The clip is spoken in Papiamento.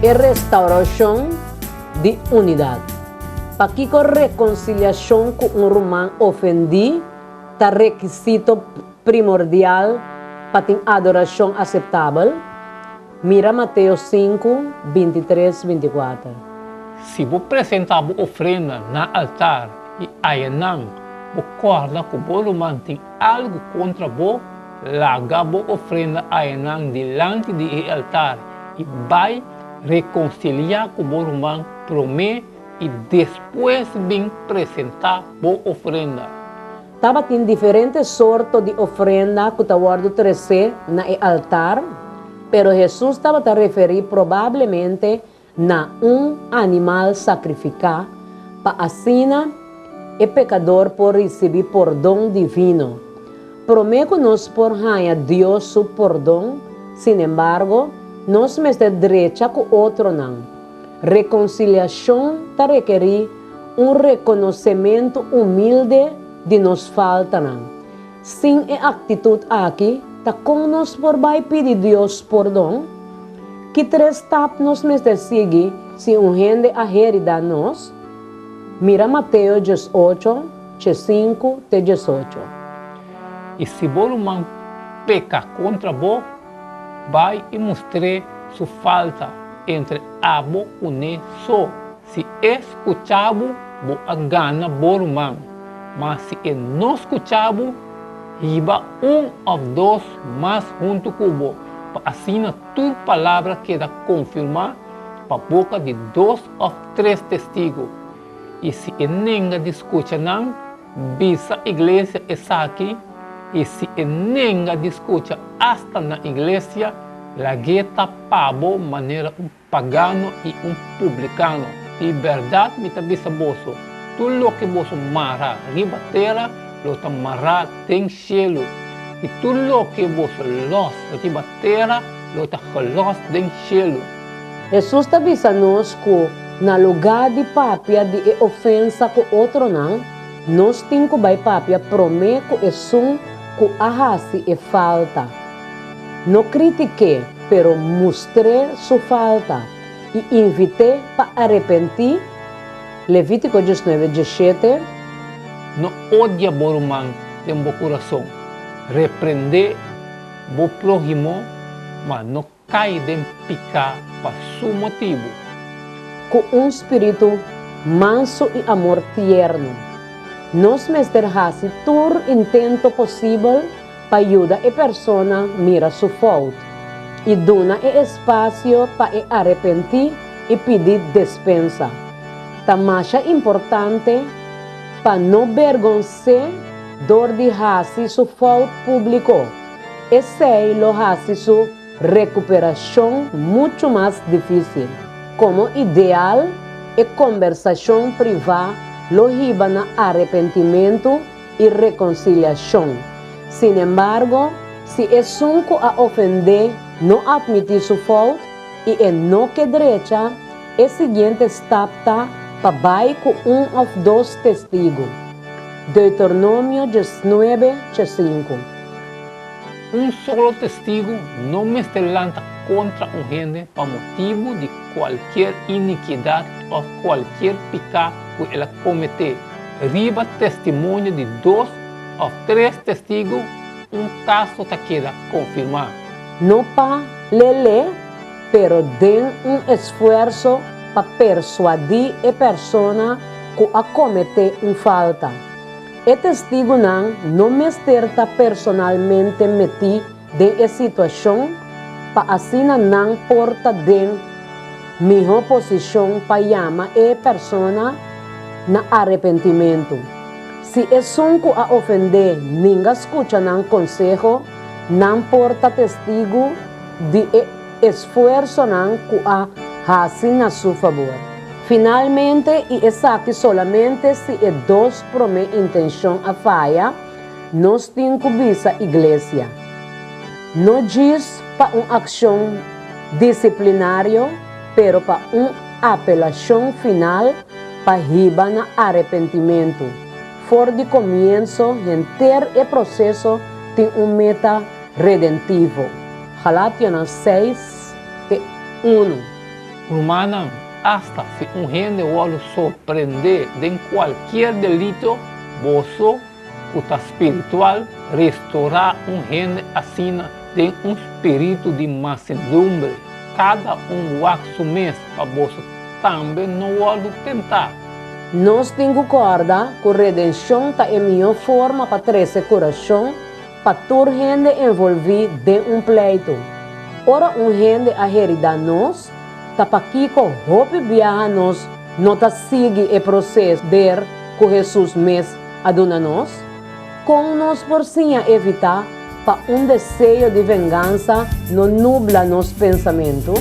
E restaurashon di unidat. Pakiko rekonsiliashon ku un ruman ofendí ta rekisito primordial pa tin adorashon aseptabel? Mira Mateo 5, 23, 24. Si bo presentá bo ofrenda na altar i ayanan bo kòrda ku bo ruman tin algu kontra bo, laga bo ofrenda ayanan dilanti di e altar i bai rekonsiliá ku bo ruman promé i despues bin presentá bo ofrenda. Tabatin diferente sorto di ofrenda ku ta wòrdu tresé na e altar, pero Hesus tabata referí probablemente na un animal sakrifiká pa asina e pekador por risibí pordon divino. Promé ku nos por haña Dios su pordon, sinembargo, nos mester drecha ku otronan. Rekonsiliashon ta rekerí un rekonosementu humilde di nos faltanan. Sin e aktitut aki, ta kon nos por bai pidi Dios pordon? Ki tres stap nos mester sigui si un hende a heridá nos? Mira Mateo 18, 5 te 18. I si bo ruman peka kontra bo, bai i mustr'é su falta entre abo kuné so. Si e skucha bo, bo a gana bo ruman, ma si e no skucha bo, hiba un òf dos mas huntu ku bo, pa asina tur palabra keda konfirmá pa boka di dos òf tres testigu. I si e nenga di skucha nan, bisa iglesia esaki, i si e nenga di skucha asta na iglesia, lag'é ta pa bo manera un pagano i un publikano. Di bèrdat mi ta bisa boso, tur loke boso mara riba tera lo ta mará den shelu, i tur loke boso lòs riba tera lo ta gelòs den shelu. Hesus ta bisa nos ku na lugá di papia di e ofensa ku otronan, nos tin ku bai papia promé ku esun ku a hasi e falta. No kritik'é, pero mustr'é su falta i invit'é pa arepentí, Levítiko 19, 17. No odia bo ruman den bo kurason. Reprendé bo próhimo, ma no kai den piká pa su motibu. Ku un spiritu mansu i amor tierno, nos mester hasi tur intento posibel pa yuda e persona mira su fout i duna e espasio pa e arepentí i pidi despensa. Ta masha importante pa no bergons'é dor di hasi su fout públiko. Esei lo hasi su rekuperashon muchu mas difísil. Komo ideal, e kombersashon privá lo hiba na arepentimentu i rekonsiliashon. Sinembargo, si esun ku a ofendé no atmití su fout i e no ke drecha, e siguiente stap ta pa bai ku un òf dos testigu. Deuteronomio 19, 5. Un solo testigu no mester lanta kontra un hende pa motibu di kualkier inikidat òf kualkier piká ku el a kometé. Riba testimonio di dos òf tres testigu un kaso ta keda konfirmá. No pa lelé, pero den un esfuerso pa persuadí e persona ku a kometé un falta. E testigunan no mester ta personalmente metí den e situashon pa asina nan por ta den mihó posishon pa yama e persona na arepentimentu. Si esun ku a ofendé ninga skucha nan konseho, nan por ta testigu di e esfuersonan ku a hasi na su fabor. Finalmente, i esaki solamente si e dos promé intenshon a faya, Nos tin ku bisa iglesia, no djis pa un akshon disiplinario, pero pa un apelashon final pa hiba na arepentimentu. For di komienso henter e proseso tin un meta redentivo. Galationan 6 te 1. Rumannan, asta si un hende wòrdu sorprendé den kualkier delito, boso ku ta spiritual, restorá un hende asina den un spiritu di mansedumbre. Kada un wak su mes pa boso tambe no wòrdu tentá. Nos tin ku kòrda ku redenshon ta e mihó forma pa trese kurashon pa tur hende envolví den un pleitu. Ora un hende a heridá nos, ta pakiko hopi biaha nos no ta sigui e proseder ku Hesus mes a duna nos? Kon nos por siña evitá pa un deseo di vengansa no nubla nos pensamentu?